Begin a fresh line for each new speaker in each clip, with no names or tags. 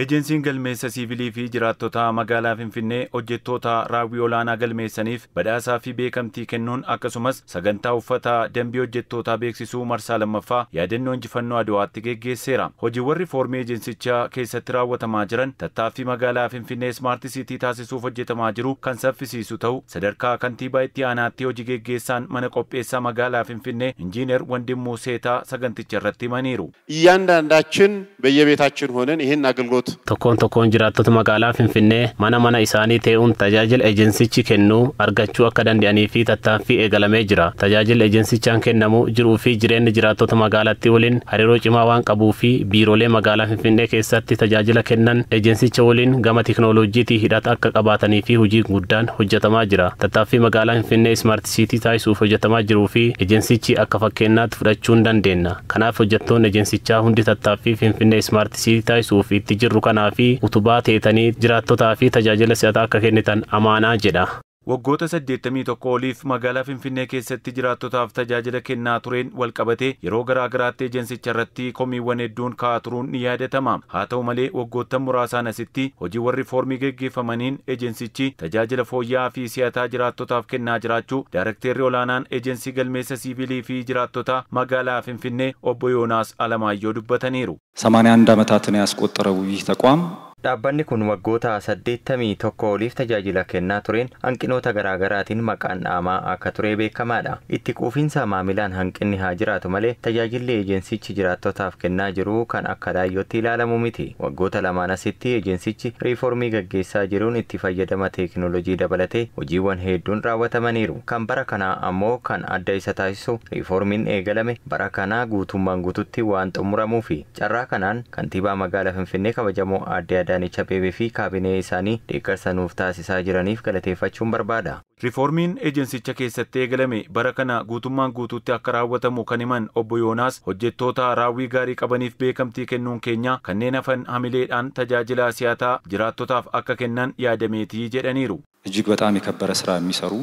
Ejensiin galmeessa siivilii fi jiraattota magaalaa Finfinnee hojjettoota raawwii olaanaa galmeessaniif badhaasaa fi beekamtii kennuun akkasumas sagantaa uffata dambii hojjettootaa beeksisuu marsaa lammaffaa yaadannoo injifannoo Adwaatti geggeesseera. Hojiiwwan riifoormii ejensichaa keessatti raawwatamaa jiran tattaaffii magaalaa Finfinnee Smart City taasisuuf hojjetamaa jiru kan saffisiisu ta'u sadarkaa kantiibaa itti aanaatti hojii geggeessaan mana qopheessaa magaalaa Finfinnee Injiinar Wandimmuu Seetaa saganticha irratti himaniiru.
እያንዳንዳችን በየቤታችን ሆነን ይህን አገልግሎት
Tokkoon tokkoon jiraattota magaalaa Finfinnee mana mana isaanii ta'uun tajaajila ejensichi kennu argachuu akka danda'anii fi tattaaffii eegalamee jira. Tajaajilli ejensichaan kennamu jiruu fi jireenyi jiraattota magaalattii waliin hariiroo cimaa waan qabuu fi biiroolee magaalaa Finfinnee keessatti tajaajila kennan ejensicha waliin gama tiknooloojiitii hidhata akka qabaatanii fi hojii guddaan hojjetamaa jira. Tattaaffii magaalaa Finfinnee Smart City taasisuuf hojjetamaa jiruu fi ejensichi akka fakkeenyaatti fudhachuu ni dandeenya. Kanaaf hojjettoonni ejensichaa hundi tattaaffii Finfinnee Smart City taasisuuf itti jirru kanaa fi utubaa teetanii jiraattotaa fi tajaajila si'ataa akka kennitan amaanaa jedha.
Waggoota 81 oliif magaalaa Finfinnee keessatti jiraattotaaf tajaajila kennaa tureen walqabatee yeroo garaa garaatti ejensicha irratti komiiwwan hedduun ka'aa turuun ni yaadatama. Haa ta'u malee waggoottan muraasaan asitti hojiiwwan riifoormii geggeeffamaniin ejensichi tajaajila fooyya'aa fi si'ataa jiraattotaaf kennaa jiraachuu Daarekteerri olaanaan ejensii galmeessa siivilii fi jiraattota magaalaa Finfinnee obbo Yoonaas Alamaayyoo dubbataniiru.
81 ዓመታትን ያስቆጠረው ይህ ተቋም
Dhaabbanni kun waggoota 81 oliif tajaajila kennaa tureen hanqinoota garaagaraatiin maqaan dhaamaa akka ture beekamaadha. Itti quufinsa maamilaan hanqinni haa jiraatu malee tajaajilli ejensichi jiraattotaaf kennaa jiru kan akka laayyootti ilaalamu miti. Waggoota lamaan asitti ejensichi riiformii gaggeessaa jiruun itti fayyadama teekinooloojii dabalatee hojiiwwan hedduun raawwatamaniiru. Kan bara kanaa ammoo kan adda isa taasisu riiformiin eegalame bara kanaa guutummaan guututti waan xumuramuufi. Carraa kanaan kantiibaa magaalaa Finfinnee kabajamoo aadde Adaanech Abeebee fi kaabinee isaanii deeggarsa nuuf taasisaa jiraniif galateeffachuun barbaada.
Riiformiin ejensicha keessatti eegalame bara kana guutummaan guutuutti akka raawwatamu kan himan obbo Yoonaas hojjettoota raawwii gaarii qabaniif beekamtii kennuun keenya kanneen hafan hamileedhaan tajaajila si'ataa jiraattotaaf akka kennan yaadameetii jedhaniiru.
እጅግ በጣም የከበረ ስራ የሚሰሩ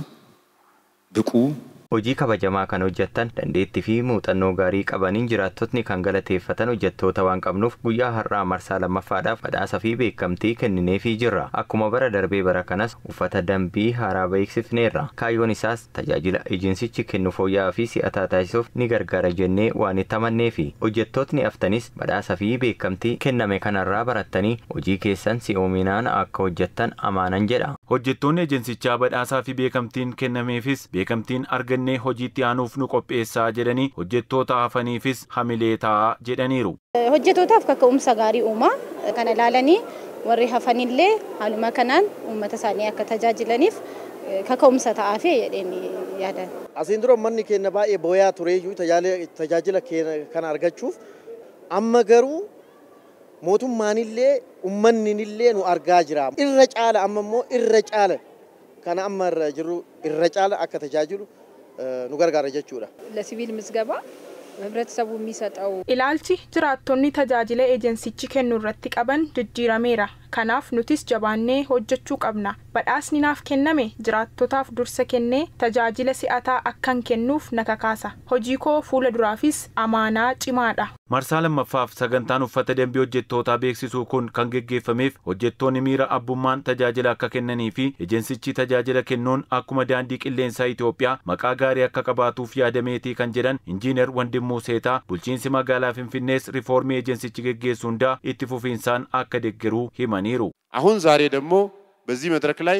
ብቁ
Hojii kabajamaa kan hojjettan dandeettii fi muuxannoo gaarii qabaniin jiraattotni kan galateeffatan hojjettoota waan qabnuuf guyyaa har'aa marsaa lammaffaadhaaf badhaasa fi beekamtii kennineefii jirra. Akkuma bara darbee bara kanas uffata dambii haaraa beeksifneerra. Kaayyoon isaas tajaajila ejensichi kennu fooyya'aa fi si'ataa taasisuuf ni gargaara jennee waan itti amanneefi. Hojjettootni haftanis badhaasa fi beekamtii kenname kanarraa barattanii hojii keessan si'oominaan akka hojjettan amaanan jedha.
Hojjettoonni ejensichaa badhaasaa fi beekamtiin kennameefis beekamtiin argannee hojiitti aanuuf nu qopheessaa jedhanii hojjettoota hafaniifis hamilee ta'aa jedhaniiru.
Hojjettootaaf kaka'umsa gaarii uumaa kana ilaalanii warri hafanillee haaluma kanaan uummata isaanii akka tajaajilaniif kaka'umsa ta'aafi jedheen yaadan.
Asiin dura uummanni keenya baay'ee booyaa tureeyyuu tajaajila kana argachuuf amma garuu mootummaanillee uummanninillee nu argaa jira. Irra caala amma immoo irra caala kana amma irra jiru irra caala akka tajaajilu nu gargaara jechuudha.
ለሲቪል ምዝገባ ህብረተሰቡ የሚሰጠው
Ilaalchi jiraattonni tajaajila ejensichi kennu irratti qaban jijjiirameera. Kanaaf nutis jabaannee hojjechuu qabna. Badhaasni naaf kenname jiraattotaaf dursa kennee tajaajila si'ataa akkan kennuuf na kakaasa. Hojii koo fuula duraafis amaanaa cimaadha.
Marsaa lammaffaaf sagantaan uffata dambii hojjettootaa beeksisuu kun kan geggeeffameef hojjettoonni miira abbummaan tajaajila akka kennanii fi ejensichi tajaajila kennuun akkuma daandii qilleensaa Itoophiyaa maqaa gaarii akka qabaatuuf yaadameetii kan jedhan Injiinar Wandimmuu Seetaa bulchiinsi magaalaa Finfinnees riifoormii ejensichi geggeessu hundaa itti fufiinsaan akka deeggaruu himaniiru.
አሁን ዛሬ ደግሞ በዚህ መድረክ ላይ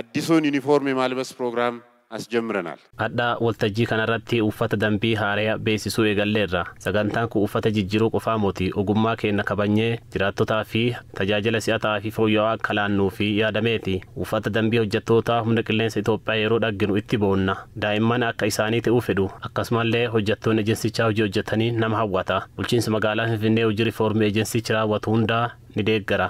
አዲሱን ዩኒፎርም የማልበስ ፕሮግራም አስጀምረናል።
Adhaa waltajjii kanarratti uffata dambii haaraa beeksisuu eegalleerra. Sagantaan kun uffata jijjiiruu qofaa miti ogummaa keenya kabajnee jiraattotaa fi tajaajila si'ataa fi fooyya'aa akka laannuu fi yaadameeti. Uffata dambii hojjettoota humna qilleensa Itoophiyaa yeroo dhagginu itti boonna. Daa'imman akka isaanii ta'uu fedhu. Akkasumallee hojjettoonni ejensichaa hojii hojjetanii nama hawwata. Bulchiinsi magaalaa Finfinnee hojii riifoormii ejensichi raawwatu hundaa ni deeggara.